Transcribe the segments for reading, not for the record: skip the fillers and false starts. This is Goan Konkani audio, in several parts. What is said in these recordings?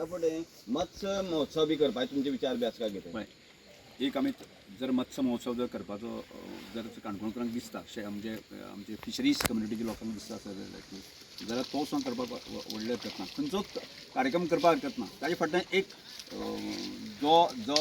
त्या फुडें मत्स्य महोत्सव बी करपाचे तुमचे विचार बी आसा काय कितें? पळय, एक आमी जर मत्स्य महोत्सव जर करपाचो जर काणकोणकरांक दिसता, म्हणजे आमचे फिशरीज कम्युनिटीच्या लोकांक दिसता आसत जाल्यार की जाल्यार तो सुद्दां करपाक व्हडलें हरकत ना. खंयचोच कार्यक्रम करपाक हरकत ना, ताजे फाटल्यान एक जो जो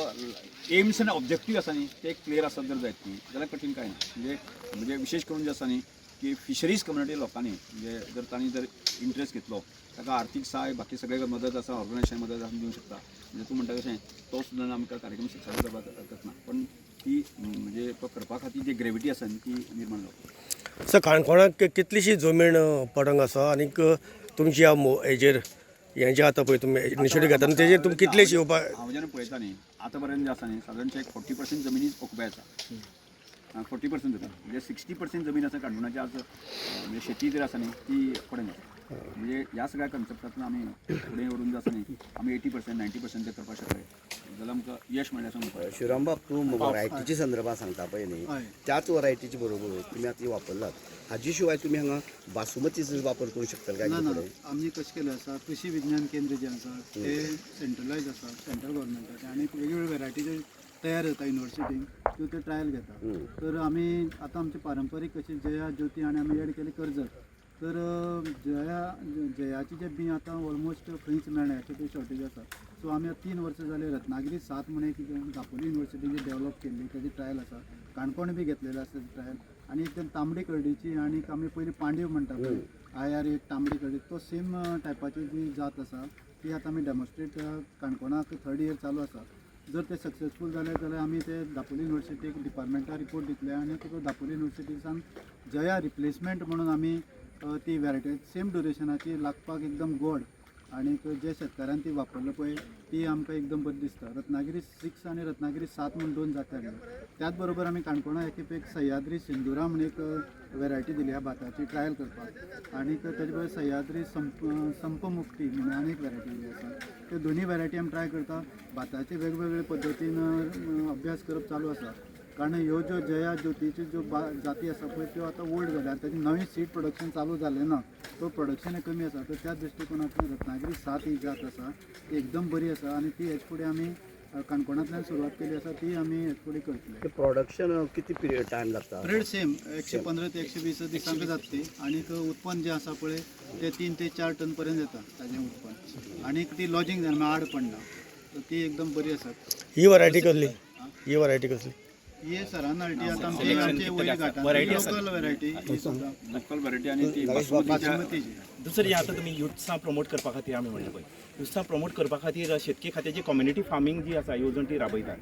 एम्स आनी ऑब्जेक्टीव आसा न्ही, ते क्लियर आसत जर जायत न्ही जाल्यार कठीण कांय ना. म्हणजे म्हणजे विशेश करून जे आसा न्ही की फिशरीज कम्युनिटी लोकांनी म्हणजे जर तांणी जर इंट्रस्ट घेतलो, ताका आर्थीक सहाय, बाकी सगळे मदत आसा, ऑर्गनायझेशन मदत आमी दिवंक शकता. म्हणजे तूं म्हणटा तशें तो सुद्दां आमकां कार्यक्रम सक्सेसफूल करपाक हरकत ना, पण ती म्हणजे तो करपा खातीर जी ग्रेविटी आसा न्ही ती निर्माण जावपाक. सर, काणकोणाक कितलीशी जमीन पडंग आसा आनीक तुमची ह्या हेजेर हें जें आतां पळय तुमी इनिशिएटीव घेता तेजेर तुमी कितलेशी येवपा? हांव जेन्ना पळयता न्ही, आतां पर्यंत जे आसा न्ही, सादारणशें एक 40% जमिनीच ऑक्युपाय आसा. 40% जाता म्हणजे 60% जमीन आसा काणकोणाची आज म्हणजे शेती जर आसा न्ही ती पडंग आसा. म्हणजे ह्या सगळ्या कन्सेप्टांतल्यान आमी फुडें व्हरून जे आसा न्ही, आमी 80%, 90% ते करपाक शकले जाल्यार आमकां यश मेळ्ळें अशें म्हणपाक. शिवरामबाब, तूं वरायटीच्या संदर्भात सांगता पळय न्ही, त्याच वरायटीचे बरोबर तुमी आतां वापरलात, हाजे शिवाय तुमी हांगा बासुमतीचो वापर करूंक शकतले काय? ना ना. कितें फुडें? आमी कशें केलें आसा, कृषी विज्ञान केंद्र जें आसा ते सेंट्रलायज आसा सेंट्रल गव्हर्मेंटाचें आनी वेगवेगळे वेरायटी तयार जाता युनिवर्सिटीन, त्यो ते ट्रायल घेता. तर आमी आतां आमचे पारंपारीक कशी जया, ज्योती आनी आमी एड केली कर्जत. तर जया, जयाची जे बीं आतां ऑलमोस्ट खंयच मेळना, अशें ते शॉर्टेज आसा. सो आमी आतां 3 वर्सां जाली रत्नागिरी 7 म्हण एक दापोली युनिवर्सिटीन जी डेवलप केल्ली तेजी ट्रायल आसा. काणकोण बी घेतलेले आसा ट्रायल. आनी एक तांबडी करडीची आनी आमी पयलीं पांडीव म्हणटा पळय, IR 8 तांबडी करडी, तो सेम टायपाची जी जात आसा ती आतां आमी डेमॉन्स्ट्रेट काणकोणाक थर्ड इयर चालू आसा. जर ते सक्सेसफूल जाले जाल्यार आमी ते दापोली युनिवर्सिटीक डिपार्टमेंटाक रिपोर्ट दितले आनी तुका दापोली युनिवर्सिटीसान जया रिप्लेसमेंट म्हणून आमी ती वेरायटी सेम ड्युरेशनाची, लागपाक एकदम गोड आनीक जे शेतकारान ती वापरली पळय ती आमकां एकदम बरी दिसता. रत्नागिरी 6 आनी रत्नागिरी 7 म्हूण दोन जाती हाडल्यो. त्याच बरोबर आमी काणकोणा एके एक सह्याद्री सिंदुरा म्हूण एक वेरायटी दिली ह्या भाताची ट्रायल करपाक आनीक तेजे बरोबर सह्याद्री संपमुक्ती म्हणून आनी एक वेरायटी दिली आसा. त्यो दोनी वेरायटी आमी ट्राय करता. भाताचे वेगवेगळे पद्दतीन अभ्यास करप चालू आसा, कारण ह्यो ज्यो जया, ज्योतीच्यो ज्यो जाती आसा पळय त्यो आतां ओल्ड जाल्या आनी ताजें नवें सीड प्रोडक्शन चालू जालें ना, तो प्रोडक्शन कमी आसा. तर त्या दृश्टिकोनांतल्यान रत्नागिरी 7 ही जात आसा ती एकदम बरी आसा आनी ती हेच फुडें आमी काणकोणांतल्यान सुरवात केली आसा, ती आमी हेच फुडें करतले. प्रोडक्शन किती पिरियड टायम लागता? पिरियड सेम 115 ते 120 दिसांक जाता ती आनीक उत्पन्न जें आसा पळय तें 3 ते 4 टन पर्यंत येता ताजें उत्पन्न आनीक ती लॉजींग जायना, आड पडना, तर ती एकदम बरी आसा. ही वरायटी कसली? ही वरायटी कसली? ही सरान हाडली आतां आमचे आमचे वयर घाटान लोकल वेरायटी ही सुद्दां. लोकल व्हरायटी आनी ती बासमतीच्या. बासमतीची. दुसरें आतां तुमी युथ्सां प्रमोट करपा खातीर आमी म्हणलें पळय, युथ्सां प्रमोट करपा खातीर शेतकी खात्याची कम्युनिटी फार्मींग जी आसा येवजण ती राबयतात.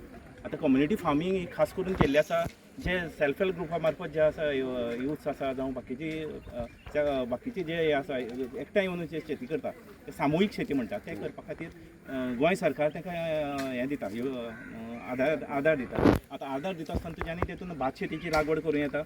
आतां कम्युनिटी फार्मींग ही खास करून केल्ली आसा जे सेल्फ हेल्प ग्रुपा मार्फत जे आसा युथ्स आसा जावं बाकीची बाकीचे जे हे आसा एकठांय येवन जे शेती करता ते सामुहीक शेती म्हणटा, ते करपा खातीर गोंय सरकार तांकां हें दिता, आदार आदार दिता. आतां आदार दिता आसतना तुज्यांनी तेतून भात शेतीची लागवड करूं येता.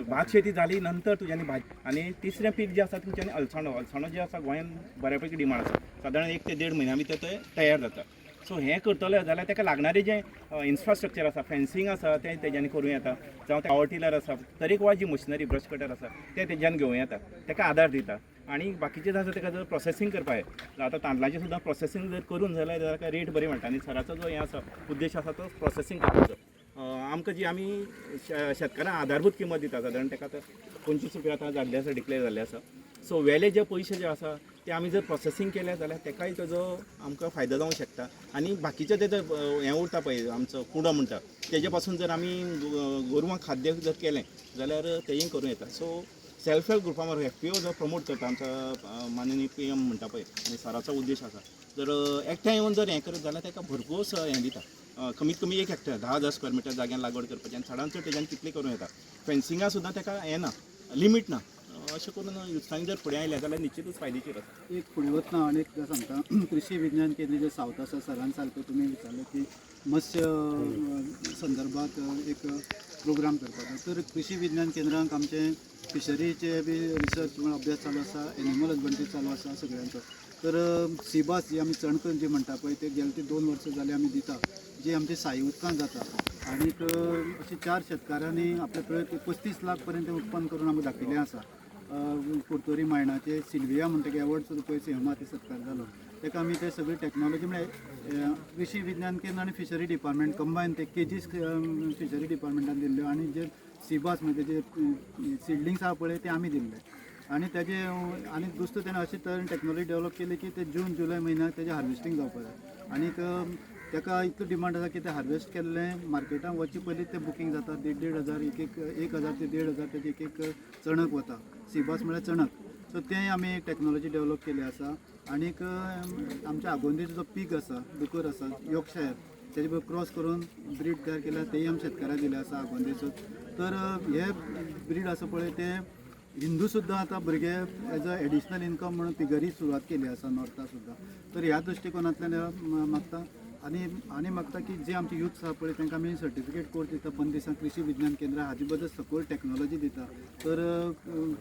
भात शेती जाली नंतर तुज्यांनी भाजी आनी तिसरें पीक जें आसा तुमच्यांनी अळसाणो. अळसाणो जे आसा गोंयांत बऱ्या पैकी डिमांड आसा. सादारण 1 ते 1.5 म्हयन्या भितर ते तयार जाता. सो हें करतले जाल्यार ताका लागणारें जें इन्फ्रास्ट्रक्चर आसा, फेन्सींग आसा, तें तेज्यांनी करूं येता, जावं ते पावर टिलर आसा, तरेकवार जी मशिनरी, ब्रश कटर आसा, तें तेज्यान घेवं येता, ताका आदार दिता. आनी बाकीचें जें आसा ताका जर प्रोसेसींग करपा जाय, आतां तांदळाचें सुद्दां प्रोसेसींग जर करून जाल्यार ताका रेट बरी मेळटा. आनी सराचो जो हें आसा उद्देश आसा तो प्रोसेसींग करपाचो. आमकां जी आमी शेतकारांक आधारभूत किंमत दिता, सादारण ताका आतां 25 रुपया आतां जाल्ले आसा, डिक्लेर जाल्ले आसा. सो वेले जे पयशे जे आसा ते आमी जर प्रोसेसींग केले जाल्यार ताकाय ताजो आमकां फायदो जावंक शकता. आनी बाकीचे ते हें उरता पळय आमचो कुडो म्हणटा, तेजे पासून जर आमी गोरवां खाद्य जर केलें जाल्यार तेंय करूं येता. सो सेल्फ हेल्प ग्रुपा मार्फत FPO जो प्रमोट करता आमचो माननीय PM म्हणटा पळय आनी सराचो उद्देश आसा, जर एकठांय येवन जर हें करत जाल्यार ताका भरपूर हें दिता. कमीत कमी 1 हेक्टर 10,000 स्क्वेअर मिटर जाग्यान लागवड करपाची आनी चडान चड तेज्यान कितलें करूं येता. फेन्सिंगा सुद्दां ताका हें ना, लिमीट ना. अशें करून युथांनी जर फुडें आयलें जाल्यार निश्चितूच फायदेशीर आसा. एक फुडें वतना आनी एक सांगता, कृषी विज्ञान केंद्र जे सावथ आसा, सरान सारकें तुमी विचारलें की मत्स्य संदर्भात एक प्रोग्राम करपाचो, तर कृषी विज्ञान केंद्रांक आमचे फिशरीचे बी रिसर्च म्हळ्यार अभ्यास चालू आसा, एनिमल हजबंड्री चालू आसा सगळ्यांचो. तर सीबास जी आमी चणकण जी म्हणटा पळय ते गेले ती 2 वर्सां जाली आमी दिता, जी आमची साई उदकांत जाता. आनीक अशे चार शेतकारांनी आपले प्रयोग 35 लाख पर्यंत उत्पन्न करून आमकां दाखयलें आसा. कुर्तोरी मायणाचे सिल्विया म्हणटकीर एवॉर्ड सुद्दां पळय सिंहमाती सत्कार जालो. ताका आमी ते सगळी टॅक्नॉलॉजी म्हळ्यार कृषी विज्ञान केंद्र आनी फिशरी डिपार्टमेंट कंबायन ते केजीस फिशरी डिपार्टमेंटान दिल्ल्यो आनी जे सिबास म्हणजे जे सिडलिंग्स आहा पळय ते आमी दिल्ले. आनी तेजे आनी दुसरें तेणें अशे तरेन टॅक्नॉलॉजी डेवलप केली की ते जून जुलय म्हयन्याक तेजें हार्वेस्टींग जावपाक जाय. आनीक ताका इतलो डिमांड आसा की ते हार्वेस्ट केल्लें मार्केटान वचचे पयलीं तें बुकींग जाता. देड देड हजार, एक एक 1000 ते 1500 तेजें एक एक चणक वता. सिबास म्हळ्यार चणक. सो तें आमी एक टॅक्नॉलॉजी डेवलप केली आसा. आनीक आमच्या आगोंदीचो जो पीक आसा, दुकर आसा, योर्कशायर, तेजे बरोबर क्रॉस करून ब्रीड तयार केल्या, तेय आमी शेतकाराक दिले आसा आगोंदेचो. तर हे ब्रीड आसा पळय ते हिंदू सुद्दां आतां भुरगे एज अ एडिशनल इनकम म्हणून पिगरी सुरवात केली आसा नॉर्था सुद्दां. तर ह्या दृश्टिकोनांतल्यान मागता आनी आनी मागता की जे आमचे युथ आसा पळय तांकां आमी सर्टिफिकेट कोर्स दिता 15 दिसां कृषी विज्ञान केंद्र हाजे बद्दल सगळी टॅक्नॉलॉजी दिता. तर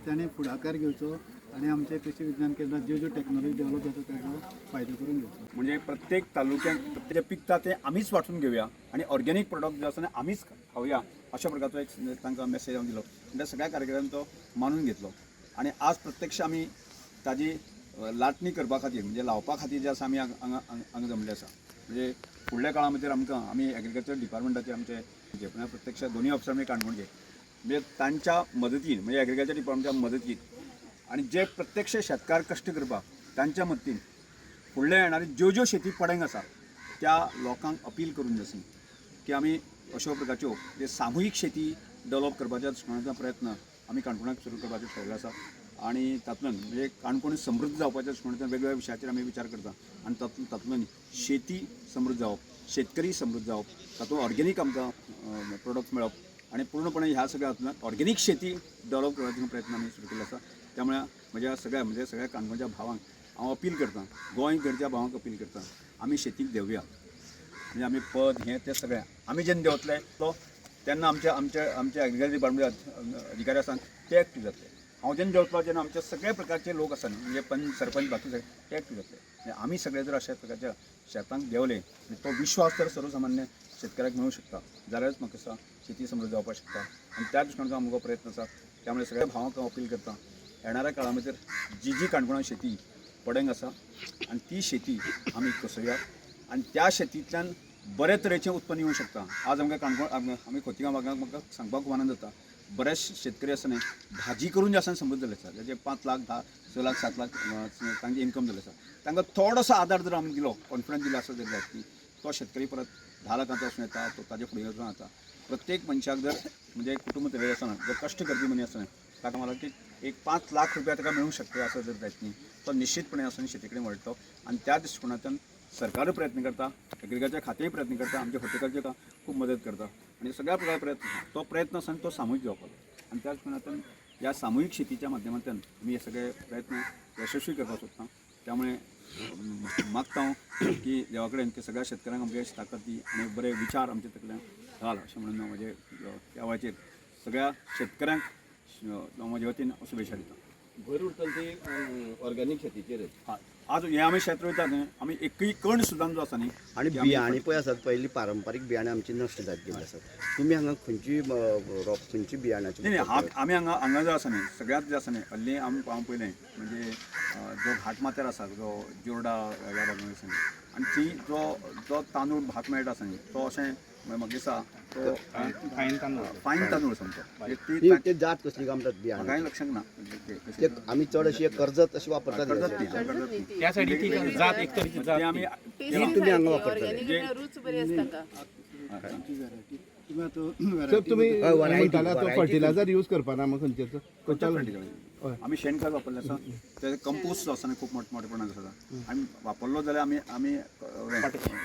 ताणें फुडाकार घेवचो आनी आमचे कृषी विज्ञान केंद्रात ज्यो ज्यो टॅक्नॉलॉजी डेवलप जाता ताजो फायदो करून घेवचो. म्हणजे प्रत्येक तालुक्यात जे पिकता ते आमीच वांटून घेवया आनी ऑर्गेनीक प्रोडक्ट जे आसा ते आमीच खावया अशा प्रकारचो एक तांकां मेसेज हांव दिलो. त्या सगळ्या कार्यकर्त्यांनी तो मानून घेतलो आनी आज प्रत्यक्ष आमी ताजी लाटणी करपा खातीर म्हणजे लावपा खातीर जे आसा आमी हांगा हांगा जमले आसा. म्हणजे फुडल्या काळा भितर आमकां आमी एग्रीकल्चर डिपार्टमेंटाचे आमचे जे प्रत्यक्ष दोनूय ऑफिसर आमी काणकोणचे म्हणजे तांच्या मदतीन म्हणजे एग्रीकल्चर डिपार्टमेंटच्या मदतीन आनी जे प्रत्यक्ष शेतकार कश्ट करपाक तांच्या मदतीन फुडल्या येणारी ज्यो ज्यो शेती पडंग आसा त्या लोकांक अपील करून जशी की आमी अश्यो प्रकारच्यो जे सामुहीक शेती डेवलप करपाच्या दृश्टिकोनाचो प्रयत्न आमी काणकोणाक सुरू करपाचें ठरयलें आसा. आनी तातूंतल्यान म्हणजे काणकोण समृद्ध जावपाच्या दृश्टिकोनांतल्यान वेगवेगळ्या विशयाचेर आमी विचार करता आनी तातूंतल्यान शेती समृद्ध जावप, शेतकरी समृद्ध जावप, तातूंत ऑर्गेनीक आमकां प्रोडक्ट मेळप आनी पूर्णपणे ह्या सगळ्या हातूंतल्यान ऑर्गेनीक शेती डेवलप करपाचो प्रयत्न आमी सुरू केल्लो आसा. त्यामुळे म्हज्या सगळ्या म्हणजे सगळ्या काणकोणच्या भावांक हांव अपील करतां, गोंयभरच्या भावांक अपील करतां, आमी शेतीक देंवया. म्हणजे आमी पद हें तें सगळें आमी जेन्ना देंवतले तो तेन्ना आमचे आमचे आमचे एग्रीकल्चर डिपार्टमेंट अधिकारी आसा ते एक्टीव जातले. हांव जेन्ना देंवतलो तेन्ना आमचे सगळे प्रकारचे लोक आसा न्ही म्हणजे पंच सरपंच बाकी सगळे ते एक्टीव जातले. म्हणजे आमी सगळे जर अशा प्रकारच्या शेतांक देंवले तो विश्वास जर सर्वसामान्य शेतकऱ्याक मेळूं शकता जाल्यारच म्हाका दिसता शेती समृद्ध जावपाक शकता. आनी त्या दृश्टीकोनाचो आमकां प्रयत्न आसा. त्यामुळे सगळ्या भावांक हांव अपील करता येणाऱ्या काळा भितर जी जी काणकोणा शेती पडंग आसा आनी ती शेती आमी कसोया आनी त्या शेतींतल्यान बरे तरेचें उत्पन्न येवंक शकता. आज आमकां काणकोण आमी खोतिगांव भागांत म्हाका सांगपाक खूब आनंद जाता, बरेच शेतकरी आसा न्ही भाजी करून जे आसा समृद्ध जाल्ले आसा, जाचे 5 लाख 10 6 लाख 7 लाख तांचे इन्कम जाल्ले आसा. तांकां थोडोसो आदार जर आमी दिलो, कॉन्फिडन्स दिलो आसत जाल्यार की तो शेतकरी परत 10 लाखांचो आसूं येता, तो ताजे फुडें वचूं येता. प्रत्येक मनशाक जर म्हणजे कुटुंब तरेचें आसना, जर कश्ट करपी मनीस आसना ताका मला की एक 5 लाख रुपया ताका मेळूंक शकता असं जर जायत न्ही तो निश्चितपणे आसून शेती कडेन वळटलो. आनी त्या दृश्टिकोनांतल्यान सरकारूय प्रयत्न करता, एग्रीकल्चर खातेंय प्रयत्न करता, आमचे हॉर्टिकल्चर खूब मदत करता आनी सगळ्या प्रकारचे प्रयत्न आसा. तो प्रयत्न आसा तो सामुहीक जावपाक जाय आनी त्या दृश्टिकोनांतल्यान ह्या सामुहीक शेतीच्या माध्यमांतल्यान आमी हे सगळे प्रयत्न यशस्वी करपाक सोदता. त्यामुळे मागता हांव की देवा कडेन की सगळ्या शेतकऱ्यांक आमगे ताकद दी आनी बरे विचार आमच्या तकल्यान घाल अशें म्हणून हांव म्हजे ह्या वेळाचेर सगळ्या शेतकऱ्यांक हांव म्हजे वतीन शुभेच्छा दिता. भर उरतली ती ऑर्गेनीक शेतीचेरच. हय, आज हें आमी शेत रोयतात न्ही आमी एकूय कण सुद्दां जो आसा न्ही आनी की आमी बियाणी पळय आसात पयलीं पारंपारीक बियाणां आमची नश्ट जायत गेल्ली आसात. तुमी हांगा खंयची रोप खंयची बियाणाची नाही नाही, आमी हांगा हांगा जो आसा न्ही सगळ्यांत जे आसा न्ही हल्ली आमी हांव पळयलें म्हणजे जो घाट माथ्यार आसा जो जोर्डा ह्या भागान आसा न्ही आनी थंय जो जो तांदूळ भात मेळटा आसा न्ही तो अशें म्हाका दिसता तो फायन तांदूळ, फायन तांदूळ सामको म्हणजे ती ती ते जात कसली काय म्हणटात म्हाकाय बियाणां लक्षांत ना म्हणजे ते ते कशें आमी चड अशी कर्जत अशी वापरतात कर्जत न्ही, कर्जत न्ही. त्या सायडीन ती जात एक तरेची जात ते आमी ती तुमी हांगा वापरतले ऑर्गेनिक रूच बरी आसता का? आमची व्हरायटी तुमी आतां सर व्हरायटी तुमी हय, variety, म्हणटाले तो variety. Fertiliser use करपाना मग खंयचेच खंयच्या आमी शेणखत वापरलें आसा, ते कंपोस्ट जो आसा न्ही खूब मोठे प्रमाणात आसा आमी वापरलो जाल्यार आमी आमी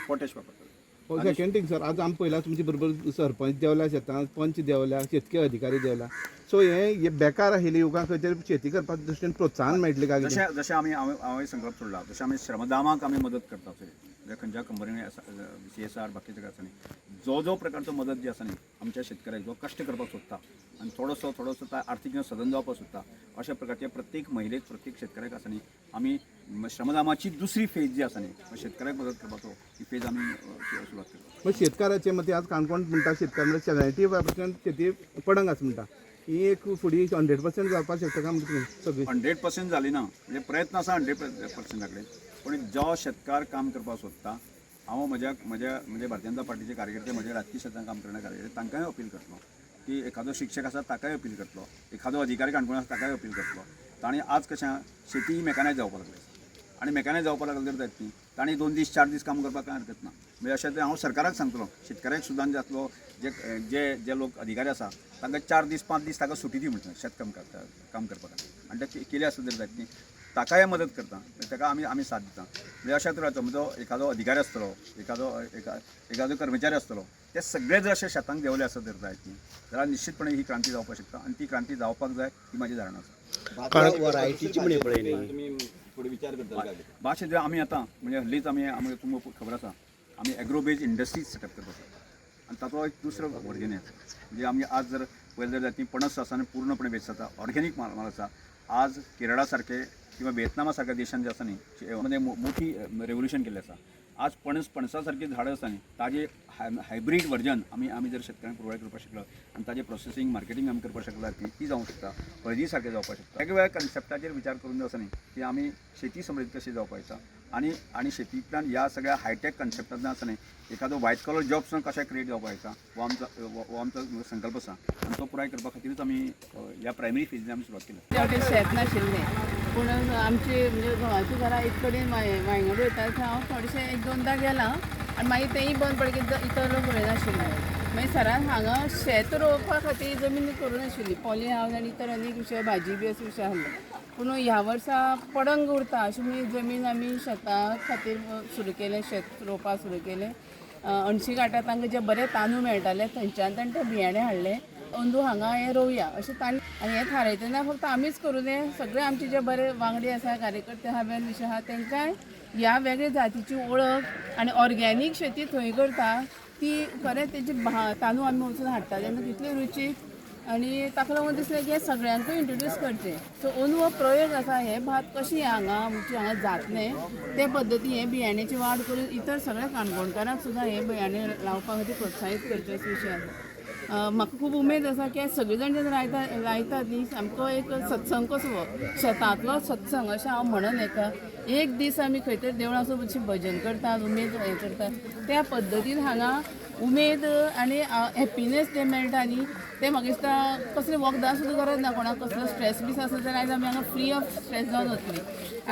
पोटॅश वापरतले. सेकंड थिंग सर, आज आमी पळयला तुमचे बरोबर सरपंच देंवल्या शेतांत, पंच देंवल्या, शेतकी अधिकारी देंवला. सो हे बेकार आशिल्ले युवकांक खंय तरी शेती करपाच्या दृश्टीन प्रोत्साहन मेळटलें काय कितें? जशें जशें आमी हांवें हांवें संकल्प सोडला जशें आमी श्रमदामाक आमी मदत करता म्हणजे खंयच्या कंपनीनी आसा CSR बाकी सगळें आसा न्ही जो जो प्रकारचो मदत जी आसा न्ही आमच्या शेतकऱ्याक जो कश्ट करपाक सोदता आनी थोडोसो थोडोसो आर्थीक सदन जावपाक सोदता अशा प्रकारचे प्रत्येक महिलेक प्रत्येक शेतकऱ्याक आसा न्ही आमी श्रमदामाची दुसरी फेज जी आसा न्ही शेतकऱ्याक मदत करपाचो ही फेज आमी सुरवात करता. मग शेतकाराचे मते आज काणकोण म्हणटा शेतकार म्हणल्यार 75% शेती पडंग आसा म्हणटा. ही एक फुडें 100% जावपाक शकता काय म्हणटा तुमी सगळी? 100% जाली ना, म्हणजे प्रयत्न आसा 100% कडेन. पूण जो शेतकार काम करपाक सोदता, हांव म्हज्या म्हज्या म्हणजे भारतीय जनता पार्टीचे कार्यकर्ते, म्हजे राजकीय क्षेत्रांत काम करणारे कार्यकर्ते, तांकांय अपील करतलो की एखादो शिक्षक आसा ताकाय अपील करतलो, एखादो अधिकारी काणकोण आसा ताकाय अपील करतलो. ताणें आज कशें आहा, शेती ही मॅकानायज जावपाक लागली आसा आनी मॅकानायज जावपाक लागली जर जायत न्ही, ताणें 2 दीस 4 दीस काम करपाक कांय हरकत ना. म्हणजे अशें तें हांव सरकाराक सांगतलो, शेतकऱ्याक सुद्दां जे आसलो जे जे जे लोक अधिकारी आसा तांकां 4 दीस 5 दीस ताका सुटी दी म्हणटा शेत काम करता काम करपा खातीर. आनी ते केले आसत जर जायत न्ही, ताकाय मदत करता, म्हणजे ताका आमी आमी साथ दिता. म्हणजे अशा तरेचो म्हणजे एखादो अधिकारी आसतलो, एखादो एखादो कर्मचारी आसतलो, ते सगळे जर अशे शेतांक देंवले आसत जर जायत न्ही जाल्यार निश्चितपणे ही क्रांती जावपाक शकता आनी ती क्रांती जावपाक जाय ही म्हाजी धारणा आसा. कारण वरायटीची म्हणी पळय न्ही. तुमी फुडें विचार करता काय? भाशे जे आमी आतां म्हणजे हल्लीच आमी आमी तुमकां खबर आसा, आमी एग्रो बेज इंडस्ट्रीज सेटअप करपाक सोदता आनी ताचो एक दुसरो वर्जन येता. म्हणजे आमी आज जर पळयलें जर जायत न्ही, पणस आसा आनी पूर्णपणे बेज जाता, ऑर्गेनीक माल आसा. आज केरळा सारके किंवा विएतनामा सारक्या देशान जे आसा न्ही, म्हणजे मोठी रेवोल्युशन केल्लें आसा. आज पणसा सारकी झाडां आसा न्ही, ताजे हायब्रीड वर्जन आमी आमी जर शेतकऱ्यांक प्रोवायड करपाक शकलो आनी ताजें प्रोसेसींग मार्केटींग आमी करपाक शकलो ती ती जावंक शकता, हळदी सारकें जावपाक शकता. वेगवेगळ्या कन्सेप्टाचेर विचार करून जो आसा न्ही की आमी शेती समृद्ध कशी जावपाक जाता आनी आनी शेतींतल्यान ह्या सगळ्या हायटेक कन्सेप्टांतल्यान आसा न्ही एखादो व्हायट कलर जॉब सुद्दां कशें क्रिएट जावपाक जाता, हो आमचो संकल्प आसा आनी तो पुराय करपा खातीरूच आमी ह्या प्रायमरी फेजीन आमी सुरवात केल्या. त्या वटेन शेत नाशिल्लें, पूण आमची म्हणजे घोवाची घरां एक कडेन वांयगण रोयता थंय हांव थोडेशें 1-2 दा गेलां आनी मागीर तेंय बंद पडलें, इतर लोक रोयनाशिल्ले. मागीर सरान हांगा शेत रोवपा खातीर जमीन करूं नाशिल्ली, पॉली हावज आनी इतर अनेक विशय भाजी बी अशे विशय आहले. पूण ह्या वर्सा पडंग उरता अशी म्हणून जमीन आमी शेता खातीर सुरू केलें, शेत रोवपाक सुरू केलें. अणशी घाटात तांकां जे बरे तांदूळ मेळटाले थंयच्यान ताणें ते बियाणे हाडले, अंदू हांगा हें रोवया अशें तांणी. आनी हें थारायतना फक्त आमीच करूं न्ही, सगळे आमचे जे बरे वांगडी आसा, कार्यकर्ते आहा, वेल विशर आहा, तांकांय ह्या वेगळे जातीची वळख आनी ऑर्गेनीक शेती थंय करता ती खरें तेजी तांदूळ आमी वचून हाडटा तेन्ना कितली रुचीक आनी ताका लागून दिसलें की हें सगळ्यांकूय इंट्रोड्यूस करचें. सो अंदू हो प्रयोग आसा, हें भात कशें हांगा आमचें हांगा जातलें ते पद्दतीन हें बियाण्याची वाड करून इतर सगळ्या काणकोणकारांक सुद्दां हें बियाणें लावपा खातीर प्रोत्साहीत करचें असो विशय आसा. म्हाका खूब उमेद आसा की सगळीं जाण जेन्ना लायतात न्ही, सामको एक सत्संग कसो हो शेतांतलो सत्संग अशें हांव म्हणन. एका एक दीस आमी खंय तरी देवळां वचून भजन करतात, उमेद हें करतात, त्या पद्दतीन हांगा उमेद आनी हॅप्पिनेस जें मेळटा न्ही तें म्हाका दिसता कसलें वखदां सुद्दां गरज ना, कोणाक कसलो स्ट्रेस बी आसलो जाल्यार आयज आमी हांगा फ्री ऑफ स्ट्रेस जावन वतली.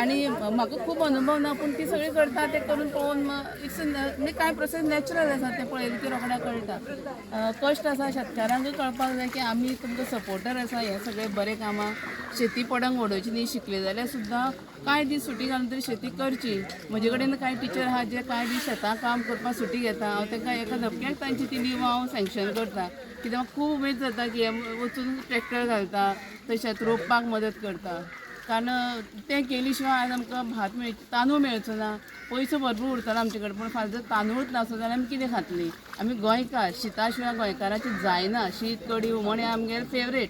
आनी म्हाका खूब अनुभव ना, पूण ती सगळीं करता तें करून पळोवन it's म्हणजे कांय प्रोसेस नॅचरल आसा, तें पळयलें की रोखड्या कळटा. कश्ट आसा, शेतकारांकूय कळपाक जाय की आमी तुमकां सपोर्टर आसा हें सगळें बरें कामां. शेती पडंग उडोवची न्ही, शिकले जाल्यार सुद्दां कांय दीस सुटी घालून तरी शेती करची. म्हजे कडेन कांय टिचर आहा जे कांय दीस शेतां काम करपाक सुटी घेता, हांव तांकां एका धपक्याक तांची ती लीव हांव सँक्शन करता, कित्याक म्हाका खूब उमेद जाता की हे वचून ट्रॅक्टर घालता, थंय शेत रोवपाक मदत करता. कारण तें केली शिवाय आयज आमकां भात तांदूळ मेळचो ना, पयसो भरपूर उरतलो आमचे कडेन, पूण फाल्यां जर तांदूळच नासलो जाल्यार आमी कितें खातलीं? आमी गोंयकार, शिता शिवाय गोंयकाराची जायना, शीत कडी हुमण हें आमगेलें फेवरेट.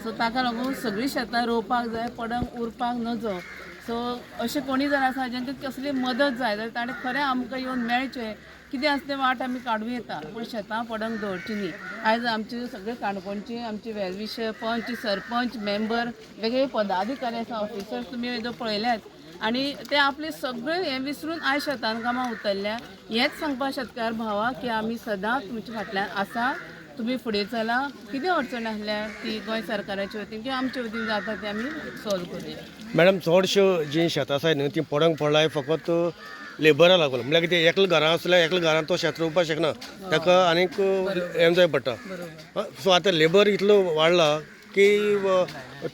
सो ताका लागून सगळीं शेतां रोवपाक जाय, पडंग उरपाक नजो. सो अशें कोणी जर आसा जांकां कसली मदत जाय जाल्यार ताणें खरें आमकां येवन मेळचें, कितें आसा तें वाट आमी काडूं येता, पूण शेतां पडंग दवरची न्ही. आयज आमचे सगळे काणकोणचे आमचे वेलविशर, पंच, सरपंच, मेंबर, वेगवेगळे पदाधिकारी आसा, ऑफिसर्स तुमी येदो पळयल्यात आनी ते आपले सगळे हें विसरून आयज शेतान कामां उतरल्या. हेंच सांगपा शेतकार भावा की आमी सदांच तुमच्या फाटल्यान आसा, तुमी फुडें चला, कितें अडचण आसल्यार ती गोंय सरकाराच्या वतीन किंवा आमच्या वतीन जाता तें आमी सॉल्व करुया. मॅडम, चडश्यो जीं शेतां आसाय न्हू तीं पडंग पडलाय फकत लेबरा लागून, म्हणल्यार कितें एकल्या घरां आसल्यार एकल्या घरान तो शेत रोवपाक शकना, ताका आनीक हें जाय पडटा. सो आतां लेबर इतलो वाडला की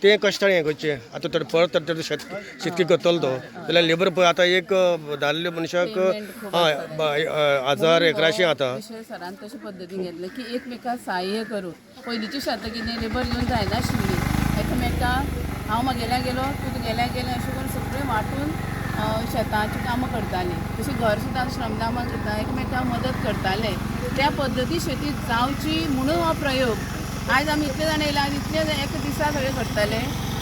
तें कश्टान हें करचें. आतां तर परत तर शेतकी करतलो तो जाल्यार लेबर पळय आतां एक दादले मनशाक हय 1000-1100 आतां सरान तशे पद्दतीन घेतलें की एकमेकाक सहाय्य करून. पयलींची शेतां कितें लेबर घेवन जायनाशिल्ली, एकामेकाक हांव म्हगेल्या गेलो तूं तुगेल्या गेलें अशें करून सगळें वांटून शेताचीं कामां करतालीं. तशें घर सुद्दां श्रमदामां करता, एकमेकाक मदत करताले. त्या पद्दती शेती जावची म्हणून हो प्रयोग. आयज आमी इतले जाण येयला, आनी इतले एका दिसा सगळें करताले.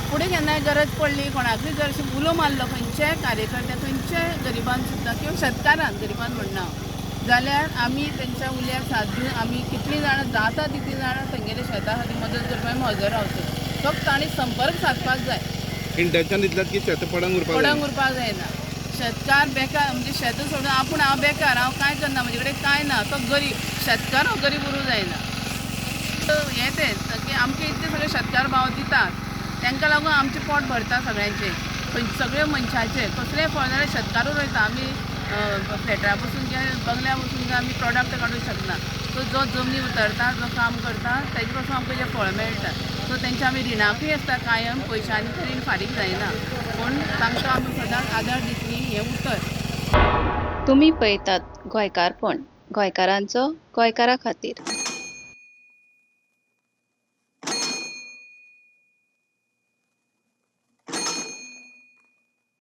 फुडें केन्नाय गरज पडली कोणाकूय जर अशें उलो मारलो खंयच्याय कार्यकर्त्या, खंयच्याय गरिबान सुद्दां किंवा शेतकारान, गरिबान म्हणना, जाल्यार आमी तेंच्या उल्याक साथ दिवन आमी कितलीं जाणां जाता तितलीं जाणां तेंगेल्या शेता खातीर मदत करपाक आमी हजर रावतली. फक्त तांणी संपर्क सादपाक जाय. इंटेन्शन इतलेंच की शेत पडंग उरपाक पडंग जायना. उरपाक जायना. शेतकार बेकार म्हणजे शेत सोडून आपूण हांव बेकार, हांव कांय करना, म्हजे कडेन कांय ना, तो गरीब शेतकार हो गरीब उरूंक जायना. हें तें की आमचे इतले सगळे शेतकार भाव दितात, तांकां लागून आमचें पोट भरता सगळ्यांचें, सगळे मनशाचें. कसलेंय फळ जाल्यार शेतकारूच रोयता. आमी फ्लॅटा बसून किंवा बंगल्या बसून किंवा आमी प्रोडक्ट काडूंक शकना. सो जो जमनी उतरता, जो काम करता, तेजे पासून आमकां जें फळ मेळटा. सो तेंच्या आमी रिणाकूय आसता कायम, पयशांनी तर रीण फारीक जायना, पूण तांकां आमी सदांच आदार दितली हें उतर. तुमी पळयतात गोंयकारपण, गोंयकारांचो गोंयकारा खातीर.